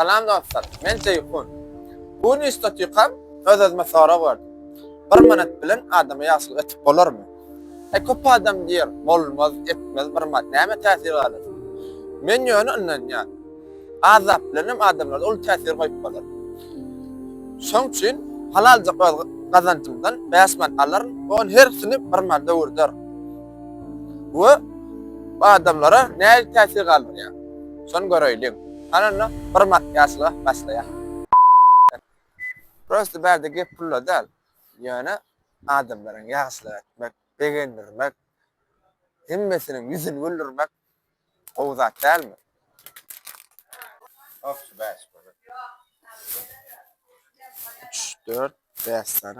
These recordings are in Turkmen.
Salam dostlar, men Jeýhun. Bu gün iş dotykam öz-özüme sorag berdim. Bir manat bilen adama ýagşylyk etip bolarmy? E köp adam diýer, bolmaz, etmez bir manat näme täsir galar? Men ýöne ynanýan. Az zat bilen hem adamlarda uly täsir goýup bolar. Şoň üçin halaljak öz gazanjymdan 5 manat alaryn we ony hersini bir manat öwürderin. We bu adamlara nähili täsir galdyrýar? Şony göreýliň. Hany onda bir manat ýaşlyga başlaýar. Prosta bärde gep pulda däl. Ýöne adamlaryň ýagşylyk etmek, begendirmek, hemmesiniň ýüzüni güldürmek Gowy zat dälmi? Obşi 5 manat. 3, 4, 5 sany.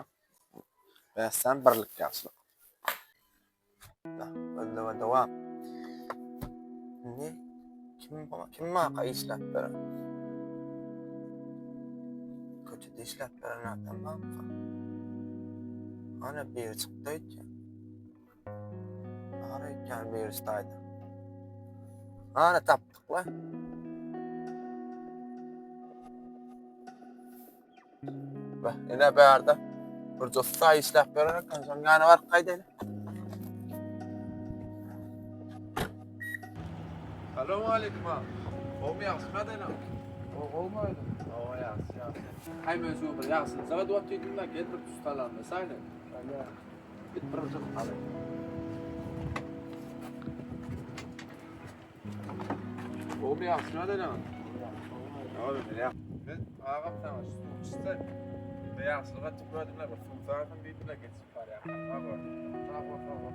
5 sany birlik ýagşylyk. Gözleme dowam. Indi kim kim maka işläp beren? Köçede işläp beren adam barmy? Ana biri çykdy öýtýän. Bar öýtýän birisi taýda. Ana tapdyk la. Bak, ine bärde bir ussa işläp beren eken, şoň ýanyna baryp gaýdaýly. Salam aleyküm ha. Gowmy ýagşymy ýagdaýlaň? Gowmy aýdym? Hawa ýagşy ýagşy. Haý men şu bir ýagşylyk edip otyrdym-da, gel bir tüsse salamlaşaýly. Bolýar. Git bir ujak aly. Gowmy ýagşymy ýagdaýlaň? Men agam saňa şu suw içsem, bir ýagşylyk etjek gördümler, bir suw sarasam diýdiler, geçip barýar. Sag bol. Sag bol, sag bol.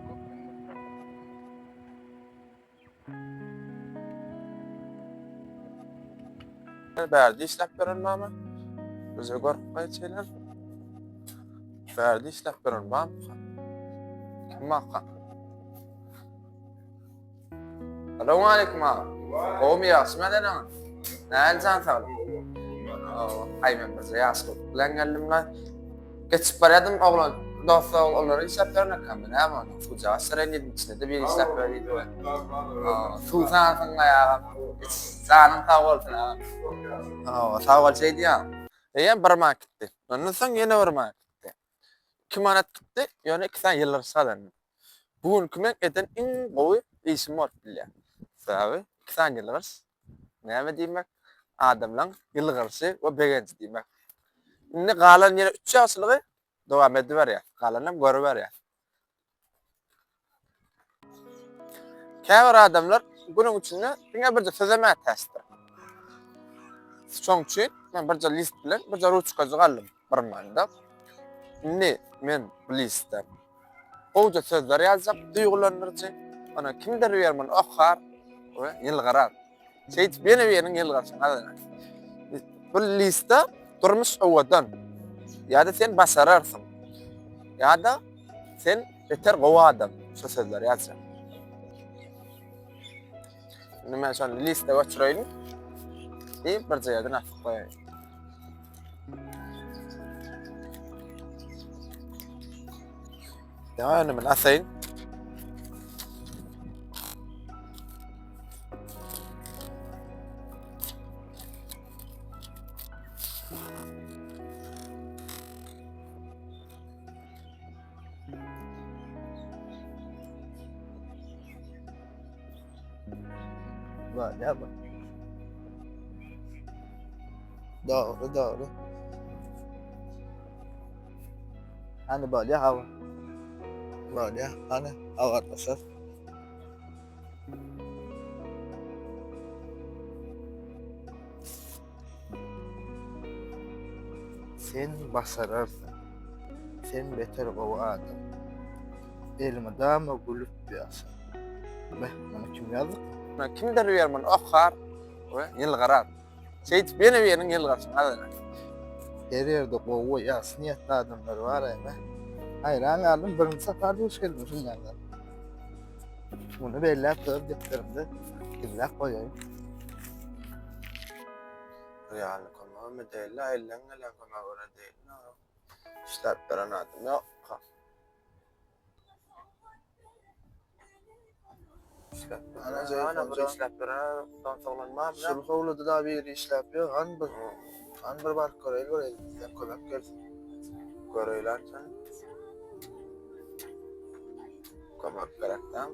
Köp minnetdar. Bärde işläp beren mama. Bize görüp gaýçylar. Bärde işläp beren mama. Kim maka? Salam aleyküm aga. Gowmy ýagşymy eden Näl jan saglyk? Aý men birje ýagşylyk bilen geldim lan. Geçip barýadym oglan dostlar olara işläp beren eken näme ony suwja aşyraýyn diýdim içinde-de biri işläp ber diýdi. Suw sansyň agam. Janyň sag bolsun agam. Hawa sag bol şeý diýýän. Eýýäm bir manat gitdi. Ondan soň ýene bir manat gitdi. 2 manat gitdi, ýöne 2 sany ýylgyryş gazandym. Bu günki men eden iň gowy işim bolup bilýär. Sebäbi 2 sany ýylgyryş näme diýmek? Adamlaň ýylgyryşy we begenji diýmek. Indi galan ýene 3 ýagşylygy dowam ediberýär. Galanam görüberýär. Käbir adamlar günüň içinde diňe birje söze mätäçdir. Şoň üçin men birje list bilen birje ruçkajyk aldym bir manda. Indi men bu listde gowja sözler ýazjak, duýgulandyryjy. Ona kimdir bir muny okar we ýylgyrar. Şeýdip ýene biriniň ýylgyryşyny gazanar. Bu listde durmuş owadan. Ýa-da sen başararsyň. Ýa-da sen beter gowy adam. Şu sözleri ýazjak. Indi men şony liste göçüreýin. Diýip bir ýerden asyp goýaýyn. Ýa indi men asaýyn. Var ya bak. Doğru doğru. Hani bolýa hawa. Bolýa hany habarlaşar. Sen başararsyň. Sen beter gowy adam. Elmydama gülüp ýaşa. Beh, muny kim ýazdyka? Kimdir bir muny okar we ýylgyrar. Şeýdip ýene biriniň ýylgyryşyny gazanar. Her ýerde gowy we ýagşy niýetli adamlar bar eme. Haýran galdym, birinji sapar duş geldim şundan. Muny belläp öz depderimde gizläp goýaýyn. Realny kömegem edeýin-le, elden gelen kömegi edeýin-le. Işläp beren adam ýokka. İşläp dur. Ana Jeýhun Ana bir jan. işläp dur. Ondan soňlanmam. Şul howluda da biri işläp ýör. Han bir han bir baryp göreýli bir elimizden kömek gelsin. Göreýler sen. Kömek gerek dämi?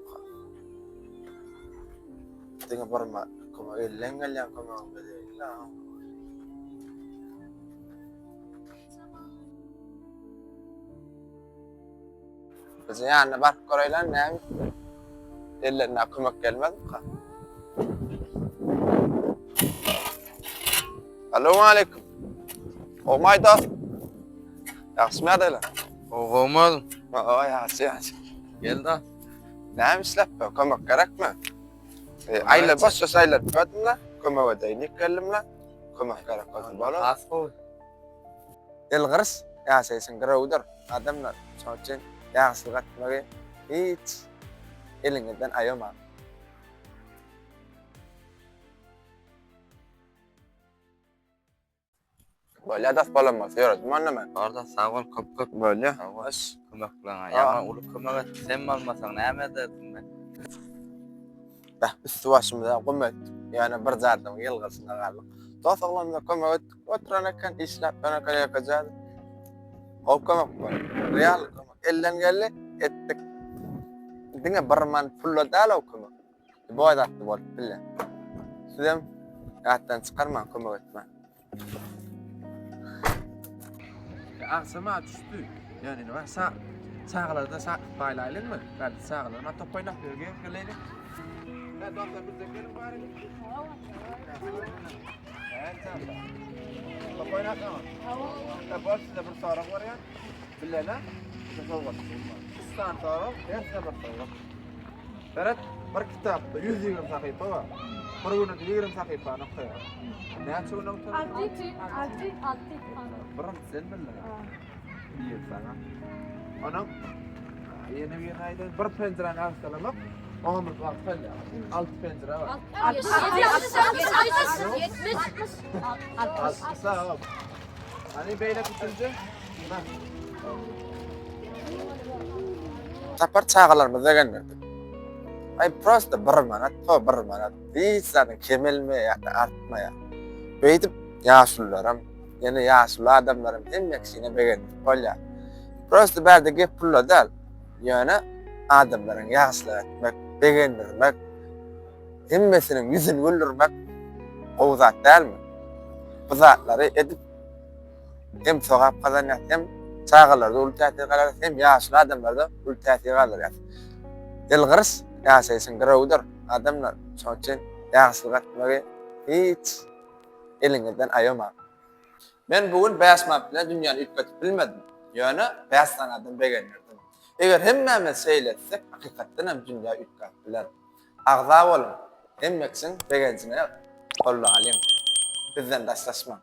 Diňe bir ma kömek elden gelýän kömegiň bedeýli. Biziň ýanyna baryp göreýler näme? Ellerinden kömek gelmezmika? Salowmaleýkim. Gowmy dost? Ýagşymy ýagdaýlar? Gowmy? Hawa, ýagşy, ýagşy. Gel da. Näme işläp ýör? Kömek gerekmi? E, aýlar boş boş aýlanyp ýördüm-le. Kömek edeýin diýip geldim-le. Kömek gerek bolsa bolar. Has gowy. Ýylgyryş ýaşaýşyň girewidir. Adamlar, şonuň üçin ýagşylyk etmegi hiç eliňizden aýamaň. Bolýa dos bolan bolsa ýöredim onda men. Bar da sag bol köp köp. Bolýa. Sag bol. Hoş. Kömekleňe. Ýaman uly kömek etdi. Sen bolmasaň näme ederdim men? Beh, üsti başymyza gum etdik. Ýöne bir zadyň ýylgyryşyna galdyk. Dos oglanymyza kömek etdik. Oturan eken, işläp ýören eken ýekeje. Gowy kömek boldy. Real kömek. Elden geldi, etdik. Diňe bir man pulla däl o kömek. Boý zatly bolup bilýär. Sizem ýatdan çykarmaň kömek etmän. Agşama düşdi. Ýöne indi bak sa çagalarda sa paýlaýlyňmy? Bärde çagalar ma top oýnap ýör, gel geleýli. Hä, dostlar biz de geliň bari. Top oýnap Hawa. Bol size bir sorag berýän. Bilene bir sowgat. Üç sany sorag, hersine bir sowgat. Seret, bir kitapda 120 sahypa bar. Bir günde 20 sahypany okaýar. Näçe günde gutarýar? 6, 6, 6. Birinji sen bildiň. Bir sana. Onuň ýene bir aýdan bir penjiräni arssalamak 10 minut wagt alýar. 6 penjire bar. 60, 70, 60. Sag ol. Hani beýleki üçünji? Sapar çagalarymyzy begendirdik. Aý prosta bir manat, ho bir manat. Hiç zadyň kemelmeýär ýa-da artmaýar. Beýdip ýaşulularam, ýene ýaşuly adamlaram hemme kişini begendirip bolýar. Prosta bärde gep pulda däl. Ýöne adamlaryň ýagşylyk etmek, begendirmek, hemmesiniň ýüzüni güldürmek gowy zat dälmi? Bu zatlary edip hem sogap gazanýas, hem çagalarda uly täsir galdyrýas, hem ýaşuly adamlarda uly täsir galdyrýas. Ýylgyryş ýaşaýşyň girewidir, adamlar. Şonuň üçin ýagşylyk etmegi hiç eliňizden aýamaň. Men bu gün 5 manat bilen dünýäni üýtgedip bilmedim. Ýöne 5 sany adam begendirdim. Eger hemmämiz şeýle etsek, hakykatdan hem dünýä üýtgäp biler. Agza boluň, hemme kişiň begenjine gollalyň. Bizden daşlaşmaň.